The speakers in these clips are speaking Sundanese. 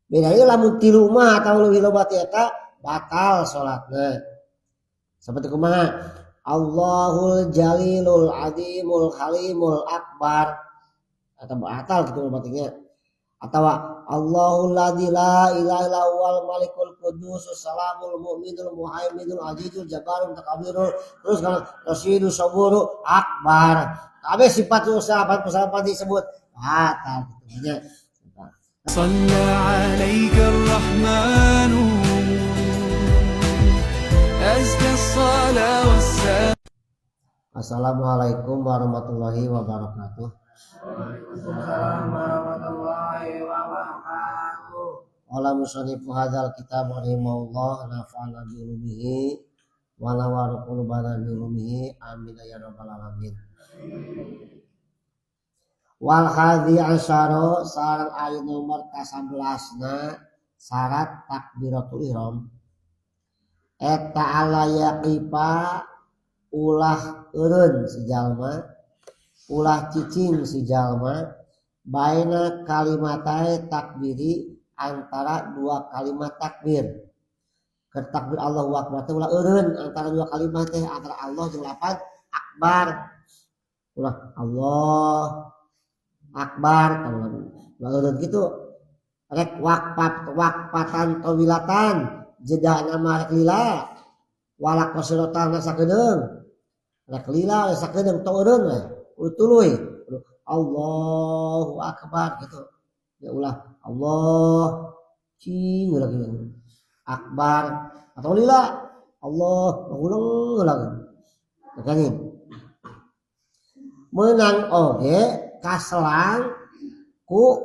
Beda ieu lamun tilu mah atawa leuwih loba ti eta batal salatna. Seperti kumaha? Allahul Jalilul Azimul Halimul Akbar atau batal gitu berarti. Atau Allahul ladzi la ilaha illa huwal malikul qudus salamul mu'minul muhaiminul azizul jabbarul mutakabbirul terus kalau rasyidus saburu akbar. Kabeh sifat usaha disebut batal gitu nya. صلى عليك الرحمن أزكى الصلاة والسلام. Assalamualaikum warahmatullahi wabarakatuh. Waalaikumsalam warahmatullahi wabarakatuh. Qala musannifu hadzal kitab rahimahullah nafa'ana bi ulumihi wa nawwara qulubana bi ulumihi amin ya rabbal alamin. Wal hadhi asyara sareng ayat nomor ka-11na syarat takbiratul ihram eta ala yaqifa ulah eureun si jalma ulah cicing si jalma baina kalimatai takbiri antara dua kalimat takbir. Keur takbir Allahu akbar teh ulah eureun antara dua kalimat teh antara Allah jeung lafaz akbar. Ulah Allah akbar ulah eureun kitu rek waqfat waqfatan tawilatan jeda nama rek lila wala qasiratan sakedeung rek lila sakedeung teu eureun we tuluy Allahu akbar gitu ya ulah Allah cing ulah gitu akbar atau lila Allah ulang lagi makanya menang oge kaselang ku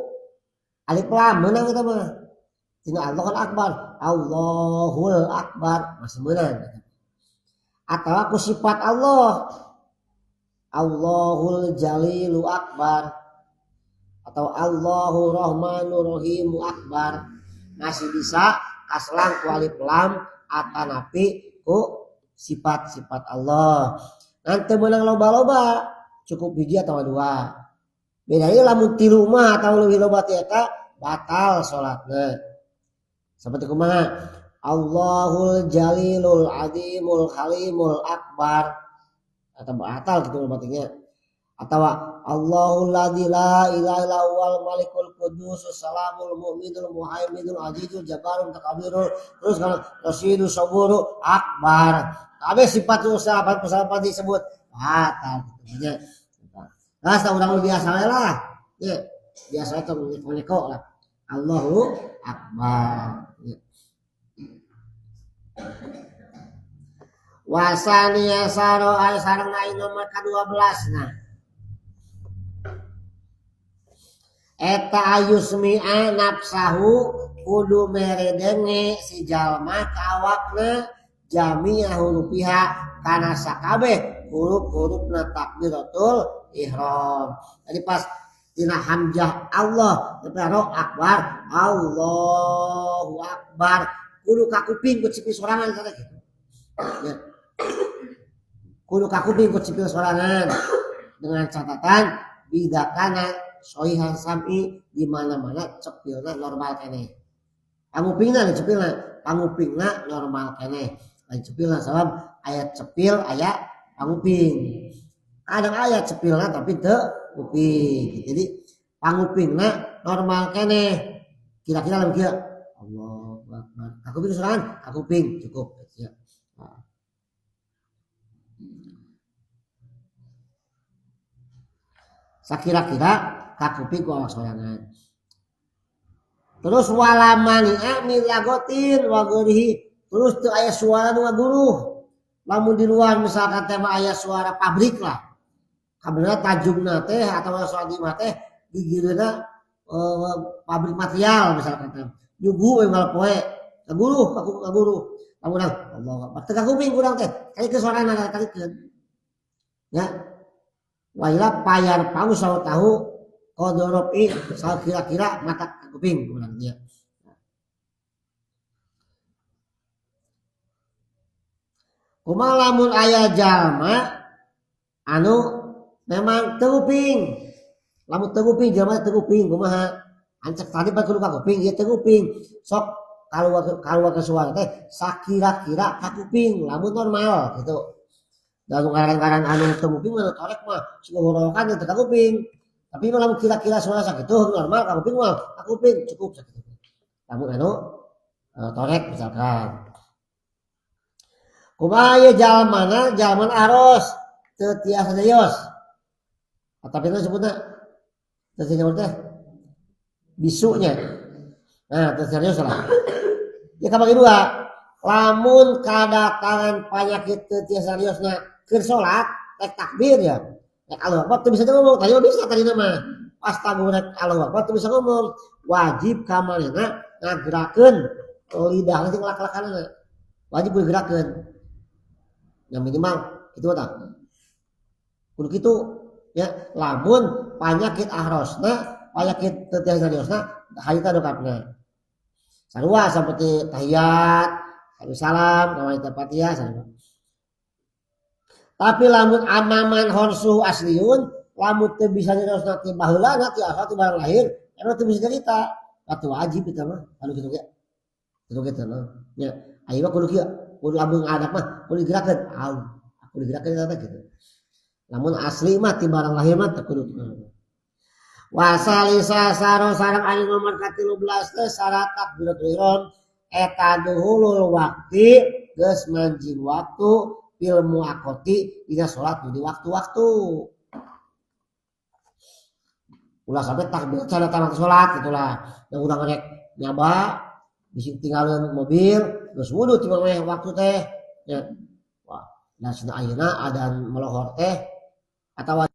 alif lam menang kita mah tina Allah kan akbar Allahul akbar masih menang atau aku sifat Allah Allahul Jalilu akbar atau Allahu Rahmanu Rahimu akbar masih bisa kaselang ku alif lam atanapi ku sifat-sifat Allah. Nanti menang loba-loba cukup hiji atau dua. Bedanya lamun tilu mah atau leuwih loba ti eta batal salatna. Seperti kumaha? Allahul Jalilul Azimul Halimul Akbar atau batal gitu berarti. Atau Allahul ladzi la ilaha illa huwal malikul qudus salamul mu'minul muhaiminul azizul jabbarul mutakabbirul terus kalau rasyidus saburu akbar. Kabeh sifat usaha apa disebut batal gitu nya. Nah, urang biasa lah. Ya, biasa itu neko-neko lah. Allahu akbar. Ya. Wasaniya saro ay sareng ai nomor ka-12 nah. Eta ayusmi'a nafsahu kudu mere denge si jalma ka awakna jami'a hurufiha kana sakabeh huruf-hurufna takbiratul ihram. Jadi pas tina hamzah Allah sampai roh akbar Allahu akbar kudu kakuping ku cipil sorangan kata gitu. Ya. Kudu kakuping ku cipil sorangan dengan catatan bidakana sohihan sam'i di mana-mana cepilna normal keneh. Pangupingna lain cepilna, pangupingna normal keneh. Lain cepilna sabab ayat cepil aya panguping. Kadang ayat cepilna tapi teu kuping. Jadi pangupingna normal keneh. Kira-kira lamun kieu Allahu akbar. Kakuping sorangan, kakuping cukup ya. Nah. Sakira-kira kakuping ku awak sorangan. Terus wala mani'a min lagotin wa gurihi. Terus teu aya suara nu ngaguruh. Lamun di luar misalkan teh mah aya suara pabrik lah. Kabenerna tajugna teh atawa suara di imah teh gigireuna pabrik material misalkan teh. Nyuguh we unggal poe. Ngaguruh, ngaguruh. Lamun Allah Akbar. Teu kakuping urang teh. Kalikeun sorana kalikeun. Ya. Waila payar pau sawo tahu kodoropi sawo kira-kira mata kuping urang dia. Kumaha lamun aya jalma anu memang teu kuping. Lamun teu kuping jalma teu kuping kumaha? Ancek tadi pan kudu ka kuping, ieu teu kuping. Sok kaluar ke suara teh sakira-kira ka kuping lamun normal gitu. Da ngaran-ngaran anu teu kuping mah torek mah sugorokan teu ka kuping. Tapi mah lamun kira-kira suara sakitu normal ka kuping mah ka kuping cukup sakitu. Lamun anu torek misalkan. Kumaha ieu jalmana jalma aros teu tiasa nyarios. Tapi itu sebutna teu tiasa teh bisunya. Nah, teu serius lah. Ya kabagi dua. Lamun kadatangan penyakit teu tiasa seriusna keur salat rek takbir ya. Rek Allahu Akbar teu bisa ngomong, tadi mah bisa tadi mah. Pas tabuh rek Allahu Akbar teu bisa ngomong. Wajib ka manehna ngagerakeun lidahna jeung lak-lakanna. Wajib digerakeun. Yang minimal itu tah. Kudu kitu ya, lamun penyakit ahrosna, penyakit teu tiasa nyariosna harita dongkapna. Sarua seperti tahiyat, habis salam, kamari Fatihah sarua. Tapi lamun amaman khorsuhu asliyun, lamun teu bisa nyariosna ti baheulana ti asal ti barang lahir, emang teu bisa nyarita. Atuh wajib eta mah, anu kitu ge. Kitu ge teh mah. Nya, aya mah kudu kieu, kudu lamun ngadap mah kudu digerakeun. Au, kudu digerakeun eta teh kitu. Lamun asli mah ti barang lahir mah teu kudu. Wasalisa saro sareng anu nomor ka-13 teh syarat takbiratul ihram eta duhulul waqti geus manjing waktu fil muaqqati dina salat di waktu-waktu. Ulah sampai takbir cara tamat salat gitulah. Yang urang rek nyaba bisi tinggalin mobil geus wudu ti mah waktu teh ya. Wah, nah cenah ayeuna adan melohor teh atawa